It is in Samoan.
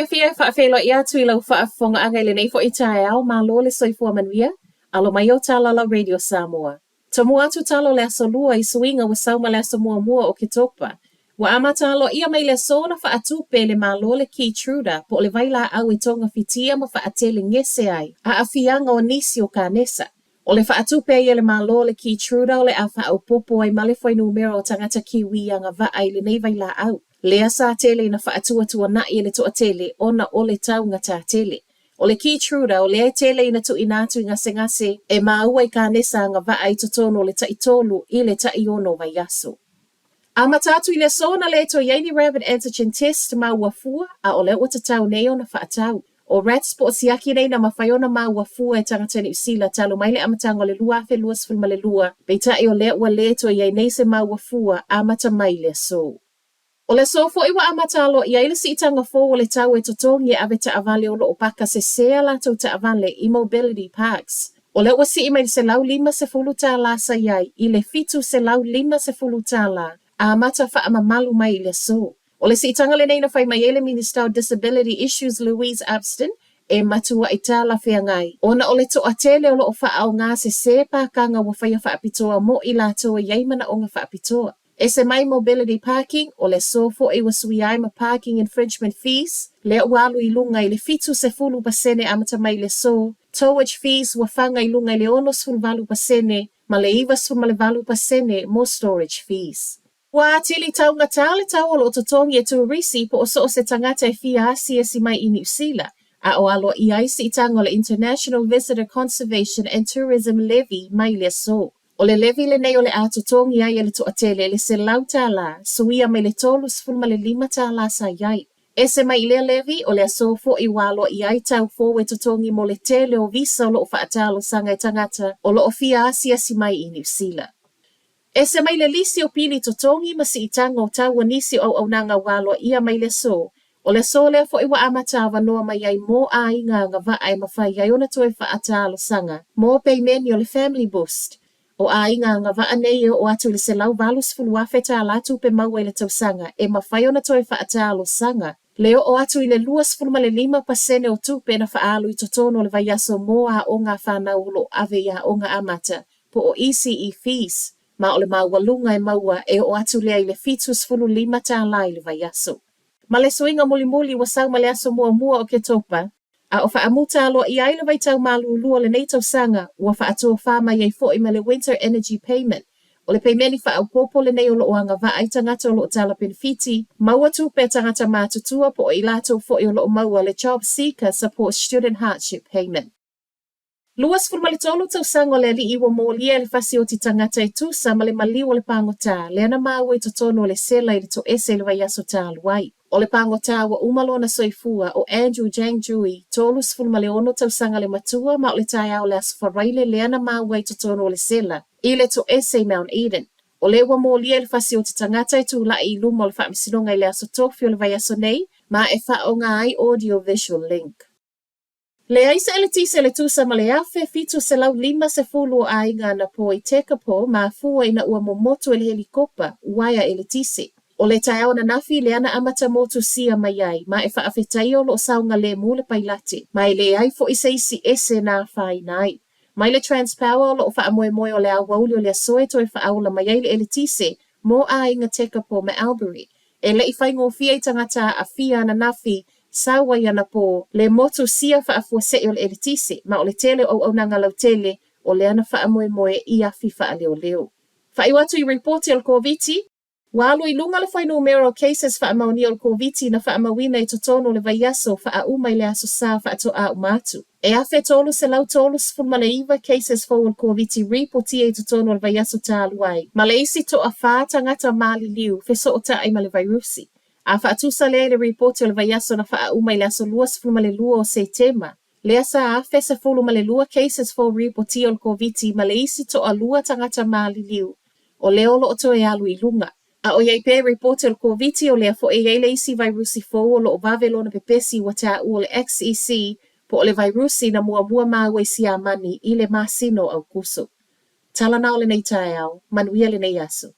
fiafia e faafeiloai atu i lau faafofogaaga i lenei foi taeao, malo le soifua manuia. Alo mai o Talala Radio Samoa. Tomua atu tala o le Aso Lua i suiga ua sau ma le aso muamua o Oketopa. Ua amata aloaia mai le aso ona faatupe e le Malo le Keytruda po o le vailaau e togafitia ma faatele gese ai aafiaga o nisi o kanesa. O le faatupe ai e le Malo le Keytruda o le a faaopoopo ai ma le fuainumera o tagata Kiwi agavaa i lenei vailaau. Lea sa tele ina faatuatuanai e le toatele ona o le taugata tele. O le Keytruda, o lea e tele ina tuuina atu i gasegase e maua i kanesa agavaa i totonu o le taitolu i le taiono vaiaso. Amata atu i le aso na le toe i ai ni rapid antigen test maua fua, a o lea ua tatau nei ona faatau. O RATs po o siaki nei na mafai ona maua fua e tagata Niu Sila talu mai le amataga o le 2022, peitai o lea ua le toe i ai nei se maua fua amata mai i le aso. O le aso foi ua amata aloaia ai le siitaga fou o le tau e totogi e ave taavale o lo o paka sesē a latou taavale i Mobility Parks. O lea ua sii mai le $150 sa i ai i le $750, amata faamamalu mai i le aso. O le siitaga lenei na fai mai ai le Minista o Disability Issues Louise Upston e matuai talafeagai ona o le toatele o lo o faaaoga sesē pakaga ua faia faapitoa mo i latou e i ai manaoga faapitoa. Ese mai Mobility Parking, o le aso foi ua suia ai ma Parking Infringement Fees, lea ua alu i luga i le 70% amata mai i le aso, Towage Fees ua faga i luga i le 68% ma le 98% mo Storage Fees. Ua atili taugata le tau o lo o totogi e turisi po o so o se tagata e fia asiasi mai i Niu Sila, a o aloaia ai siitaga o le International Visitor Conservation and Tourism Levy mai le aso. O le levy lenei o le a totogi ai e le toatele le $100, suia mai le $35 sa i ai. Ese mai i lea levy, o le aso foi ua aloaia ai tau fou e totogi mo le tele o visa o lo o faatalosaga e tagata o lo o fia asiasi mai i Niu Sila. Ese mai le lisi o pili totogi ma siitaga o tau o nisi o auaunaga ua aloaia mai le aso, o le aso lea foi ua amata avanoa mai ai mo aiga agavaa e mafai ai ona toe faatalosaga mo peimeni o le Family Boost. O aiga agavaa nei e oo atu i le $180,000 tupe maua i le tausaga e mafai ona toe faatalosaga le oo atu i le 25% o tupe na faaalu i totonu o le vaiaso mo aoga a fanau o lo o ave i aoga amata po o ECE fees, ma o le maualuga e maua e oo atu lea i le $75 i le vaiaso. Ma le suiga mulimuli ua sau ma le aso muamua o Oketopa, a o faamuta aloaia ai le vaitau malūlū o lenei tausaga, ua faatofā mai ai foi ma le Winter Energy Payment. O le peimeni faaopoopo lenei o lo o agavaa i tagata o lo o tala penefiti, maua tupe a tagata matutua po o i latou foi o lo o maua le Job Seeker Support Student Hardship Payment. 23 tausaga o le alii ua molia e le fasioti tagata e tusa ma le maliu o le pagota lea na maua i totonu o le sela i le toese i le vaiaso talu ai. O le pagota ua uma lona soifua, o Andrew Jang Jui, 36 tausaga le matua ma o le taeao o le Aso Faraile lea na maua i totonu o le sela i le toese i Mount Eden. O lea ua molia e le fasioti tagata e tulai i luma o le faamasinoga i le Aso Tofi o le vaiaso nei ma e faaaoga ai audio visual link. Leai se eletise le tusa ma le 1750 o aiga anapo i Tekapo mafua ina ua momotu e le helikopa uaea eletise. O le taeao ananafi lea na amata motusia mai ai ma e faafetaia o lo o saogalemu le pailate ma e leai foi se isi ese na afaina ai. Mai le Transpower o lo o faamoemoe o le aoauli o le aso e toe faaola mai ai le eletise mo aiga Tekapo ma Albury. E le i faigofie i tagata aafia ananafi sau ai anapo le motusia faafuasei o le eletise, ma o le tele o auaunaga lautele o lea na faamoemoe i afi faaleoleo. Faaiu atu i ripoti o le Koviti, Ua alu i luga le fuainumera o cases faamaonia o le Koviti na faamauina i totonu o le vaiaso faauma i le Aso Sa faatoa uma atu. E 1,339 cases fou o le Koviti ripotia i totonu o le vaiaso talu ai, ma le isi toafa tagata maliliu fesootai ma le vairusi. A faatusa lea i le ripoti o le vaiaso na faauma i le aso 22 o Setema, lea sa 1,012 cases fou ripotia o le Koviti ma le isi toalua tagata maliliu, o lea o lo o toe alu i luga. A o i ai pea i ripoti o le Koviti, o lea foi e i ai le isi vairusi fou o lo o vave lona pepesi ua taua o le XEC po o le vairusi na muamua maua i Siamani i le masina o Aukuso. Tala na o lenei taeao, manuia lenei aso.